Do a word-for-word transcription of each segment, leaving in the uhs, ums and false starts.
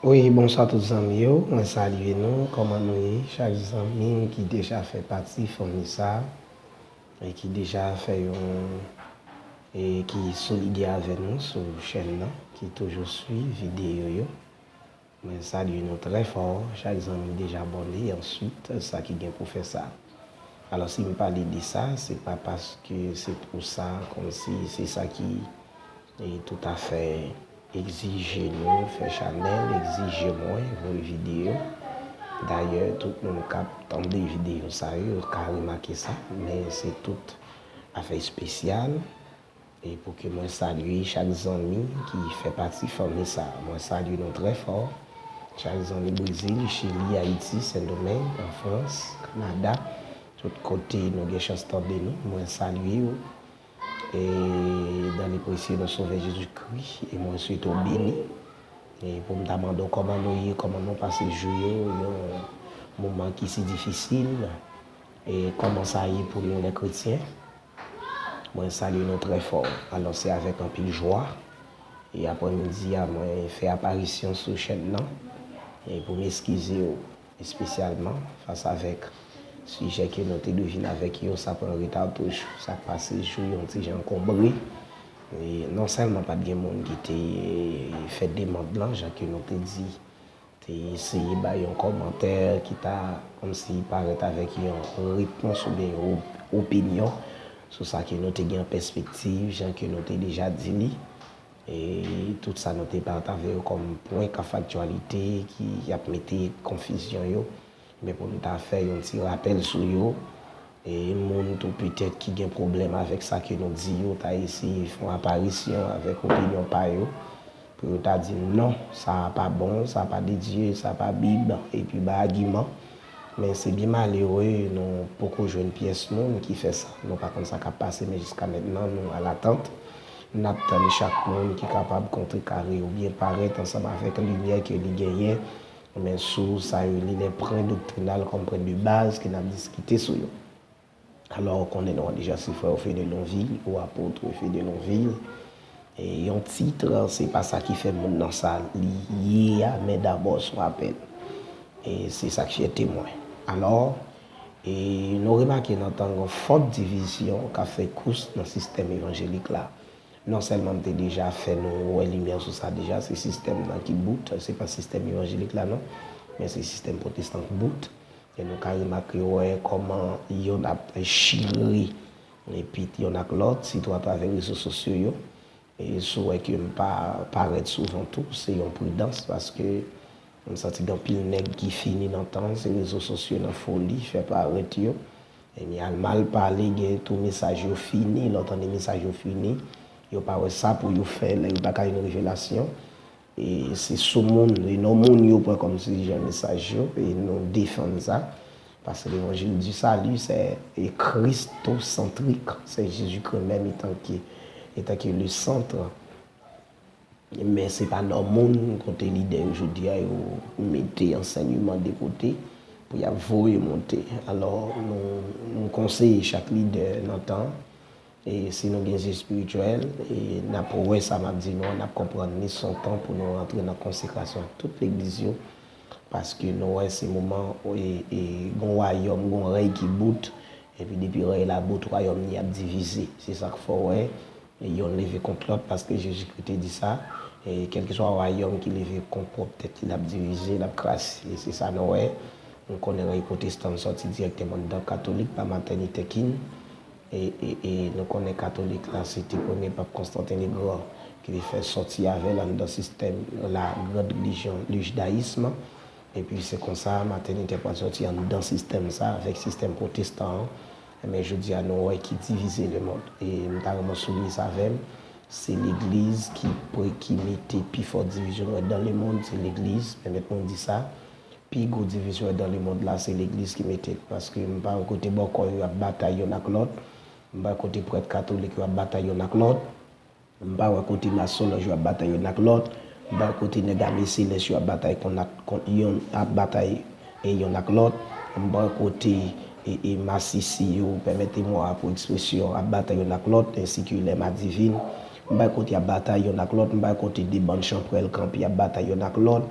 Wi, bonswa tout zanmi yo. Mwen salye nou. Kòman nou ye? Chak zanmi ki deja fè pati fanmi sa a e ki deja fè yon, e ki solide avè nou sou chèn nan, ki toujou swiv videyo yo. Mwen salye nou trè fò. Chak zanmi deja abòne, answit, sa ki gen pou fè sa. Alò, si m pale de sa, se pa paske se pou sa, kòmsi se sa ki, e, toutafè egzije nou fè chanèl, egzije mwen voye videyo. Dayè, tout moun k ap tande videyo sa yo, yo ka remake sa, men se tout afè espesyal. E pou ke mwen salye chak zanmi ki fè pati fanmi sa a. Mwen salye nou trè fò. Chak zanmi Brezil, Chili, Ayiti, Sendomeng, an Frans, Kanada, tout kote nou gen chans tande nou, mwen salye w. E dans le précieux nom Sauveur Jésus-Christ, e mwen swete w beni. E pou m ta mande w kòman nou ye, kòman nou pase jou yo, yon moman ki si difisil. E kòman sa ye pou nou lè kretyen? Mwen salye nou trè fò. Alò, se avèk anpil jwa. E aprèmidi a, mwen fè aparisyon sou chèn nan. E pou m eskize w, espesyalman, fas avèk sijè ke nou te dwe vin avèk yo, sa pran reta toujou. Sa pase jou yon ti jan konbre. E non sèlman pa t gen moun ki te fè demann lan, jan ke nou te di, te eseye bay yon kòmantè ki ta kòmsi parèt avèk yon repons oubyen yon op-, opinyon sou sa ke nou te gen an pèspektiv, jan ke nou te deja di li. E tout sa nou te pataje yo kòm pwen k ap fè aktyalite, ki ap mete konfizyon yo. Men pou nou ta fè yon ti rapèl sou yo, e moun tou petèt ki gen pwoblèm avèk sa ke nou di yo ta eseye fè yon aparisyon avèk opinyon pa yo, pou yo ta di non, sa a pa bon, sa a pa de Dye, sa a pa Bib, epi bay agiman. Men se byen malere, nou poko jwenn pyès moun ki fè sa. Nou pa konn sa k ap pase, men jiska mentnan, nou alatant. N ap tann chak moun ki kapab kontrekare oubyen parèt ansanm avèk limyè ke li genyen, men sou sa yo rele les points doctrinal kòm pwen de baz ke n ap diskite sou yo. Alò, ou konnen non an deja, se frè Fede Lonvil, ou apot Fede Lonvil. E yon tit, se pa sa ki fè moun nan sa li ye a, men dabò se yon apèl. E se sa k fyète mwen. Alò, e nou remake nan tan gen fòt divizyon k ap fè kous nan sistèm evanjelik la. Non sèlman m te deja fè nou wè limyè sou sa deja, se sistèm nan ki bout, se pa sistèm evanjelik la non, men se sistèm pwotestan k bout. E nou ka remake wè kòman yonn ap chire epi yonn ak lòt, sitou atravè rezo sosyo yo. E si w wè ke m pa parèt souvan tou, se yon pridans, paske m santi gen anpil nèg ki fini nan tan, se rezo sosyo nan foli, fè parèt yo. Ebyen, al mal pale, gen tou mesaj yo fini, lè w tande mesaj yo fini, yo pa wè sa pou yo fè, lè yo pa ka jwenn revelasyon. E se sou moun, e non moun yo pran kòm sijè mesaj yo, e nou defann sa. Paske l'évangile du salut, c'est, est christocentrik, c'est Jésus-Christ même étant que, étant que le centre. Men se pa non moun kote lidè yo jodi a yo mete ansèyman de kote pou y ap voye monte. Alò, nou, nou konseye chak lidè nan tan, e si nou gen zye espirityèl, e n ap wè sa m ap di nou an, n ap konprann li se yon tan pou nou rantre nan konsekrasyon ak tout legliz yo, paske nou wè se moman, e, e, gon wayòm, gon rèy ki bout, epi depi rèy la bout, wayòm li ap divize. Se sa k fè w wè, e yonn leve kont lòt, paske Jezikri te di sa, e kèlkeswa wayòm ki leve kont pwòp tèt li, l ap divize, l ap kraze. E se sa nou wè. Nou konnen rèy pwotestan sòti dirèkteman anndan katolik pa Martin Luther King. E, e, e nou konnen katolik la, se te premye pap Constantin le Grand ki te fè sòti avè l anndan sistèm la grande religion, le judaïsme. Epi se konsa, Martin Luther pral sòti anndan sistèm sa, avèk sistèm pwotestan an. Men jodi a, nou wè ki divize lemonn. E m ta renmen souliye sa avè m, se legliz ki pre-, ki mete pi fò divizyon dans le monde, se legliz, pèmèt mwen di sa. Pi gwo divizyon dans le monde la, se legliz ki mete l. Paske m pa wè kote bòkò yo ap batay yonn ak lòt. M pa wè kote prèt katolik yo ap batay yonn ak lòt. M pa wè kote mason lòj yo ap batay yonn ak lòt. M pa wè kote nèg ame selès yo ap batay konn ak, kont yonn, ap batay, e, yonn ak lòt. M pa wè kote, e, e, masisi yo, pèmète mwen pou ekspresyon, ap batay yonn ak lòt, ensi ke lè madivin. M pa wè kote y ap batay yonn ak lòt. M pa wè kote de bann chanpwèl kanpe ap batay yonn ak lòt.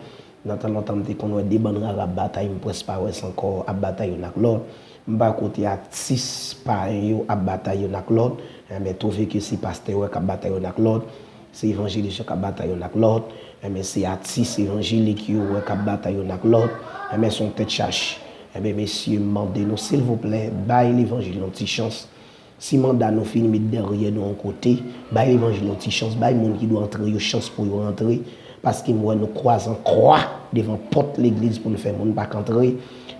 Nan tan lontan, m te konn wè de bann rara ap batay, m prèske pa wè sa ankò, ap batay youn ak lòt. M pa kote atis payen yo ap batay youn ak lòt. Enben, twouve ke se pastè yo wè k ap batay youn ak lòt, se evanjelis yo k ap batay youn ak lòt, enben, se atis evanjelik yo wè k ap batay youn ak lòt, enben, se yon tèt chaje. Enben, mesye, m mande nou, silvouplè, bay levanjil yon ti chans. Si manda nou fini, met dèryè nou yon kote, bay levanjil yon ti chans, bay moun ki dwe antre yo chans pou yo rantre, paske m wè nou kwaze an kwa devan pòt legliz pou n fè moun pa ka antre.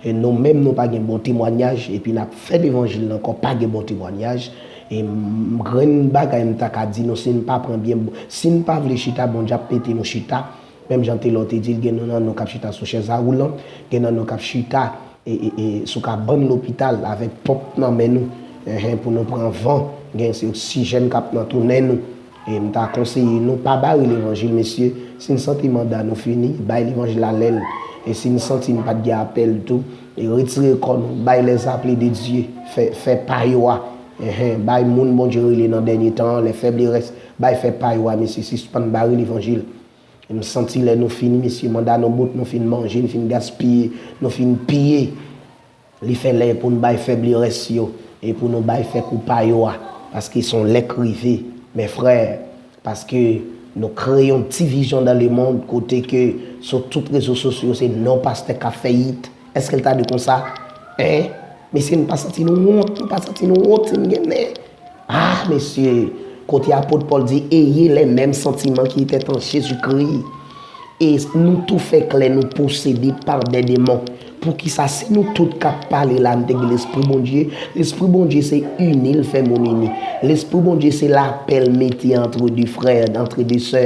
E nou menm, nou pa gen bon temwayaj, epi n ap fè levanjil la ankò, pa gen bon temwayaj. E m, grenn bagay m ta ka di nou, si n pa pran byen, si n pa vle chita, Bondye ap mete nou chita. Menm jan Telò te di l, gen nan nou k ap chita sou chèz a woulant, gen nan nou k ap chita e, e, e, sou kabann lopital avèk ponp nan men nou, enhen, pou nou pran van, gen se oksijèn k ap nan tou nen nou. E m ta konseye nou, pa bare levanjil, mesye. Si n santi manda nou fini, bay levanjil la lè l. E si n santi n pa t gen apèl tou, e retire kò nou, bay les appelés de Dieu, fè, fè pa yo a. Enhen, bay moun Bondye rele nan dènye tan an, les faibles restes, bay fè pa yo a, mesye, sispann bare levanjil. E m santi lè nou fini, mesye, manda nou bout, nou fin manje, nou fin gaspiye, nou fin piye. Li fè lè pou n bay fèb li rès yo e pou nou bay fè kou pa yo a, paske se yon lè k rive, mes frères, paske nou kreye yon divizyon dans le monde kote ke sou tout rezo sosyo se non pastè k ap fè hit. Èske l ta dwe konsa? Hein? Mesye, nou pa santi nou wont, nou pa santi nou wont si n gen nen? Ah, mesye, kote apot Pòl di, ayez les mêmes sentiments qui étaient en Jésus-Christ. E nou tou fè klè nou posede pa dè demon. Poukisa si nou tout k ap pale la, n te gen Lespri Bondye? Lespri Bondye se ini, l fè moun ini. Lespri Bondye se lapè l mete antre de frè, antre de sè.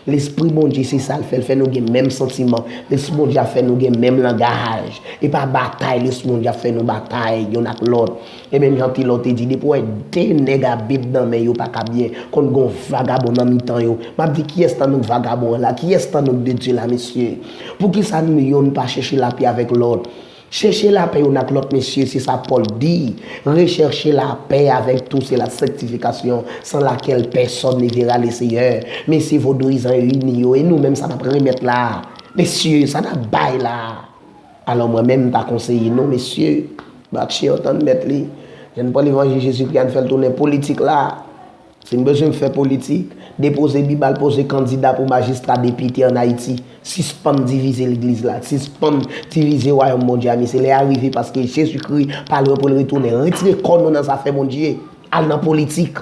Lespri Bondye se sa l fè, l fè nou gen menm santiman. Lespri Bondye ap fè nou gen menm langaj. E pa batay Lespri Bondye ap fè nou batay youn ak lòt. E menm jan Telò te di, depi w wè de nèg a Bib nan men yo pa ka byen, konn gen yon vagabon nan mitan yo. M ap di, kiyès nan nou k vagabon an la? Kiyès nan nou k de Dye la, mesye? Poukisa nou youn pa chèche lapè avèk lòt? Chèche lapè youn ak lòt, mesye, se sa Pòl di. Recherchez la paix avec tous et la sanctification, sans laquelle personne ne verra le Seigneur. Mesye, vodouyizan yo ini yo, e nou menm sa n ap remèt la. Mesye, sa n ap bay la. Alò mwen menm m ta konseye nou, mesye, Batchè yo tann mèt li. Jan n pran levanjil Jezikri a, n fè l tounen politik la. Si n bezwen fè politik, depoze Bib, al poze kandida pou majistra, depite ann Ayiti. Sispann divize legliz la, sispann divize wayòm Bondye a, mesye. Lè a rive paske Jezikri pa lwen pou l retounen. Retire kò nou nan zafè Bondye. Al nan politik.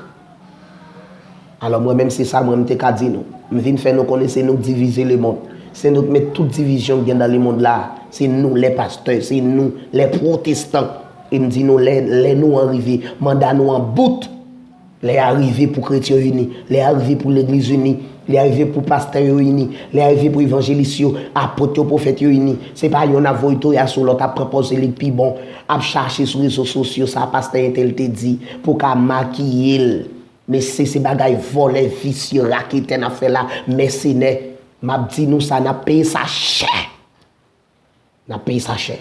Alò mwen menm se sa mwen m te ka di nou. M vin fè nou konnen se nou k divize lemonn. Se nou k met tout divizyon k gen nan lemonn la. Se nou lè pastè, se nou lè pwotestan. E m di nou lè, lè nou an rive, manda nou an bout. Lè a rive pou kretyen yo ini, lè a rive pou legliz ini, lè a rive pou pastè yo ini, lè a rive pou evanjelis yo, apot yo, pwofèt yo ini. Se pa yonn ap voye toya sou lòt, ap pran pòz se li k pi bon, ap chache sou rezo sosyo sa pastè entèl te di pou ka makiye l. Mesye, se bagay vòlè, visye, raketè n ap fè la, mèsenè. M ap di nou sa, n ap peye sa chè. N ap peye sa chè.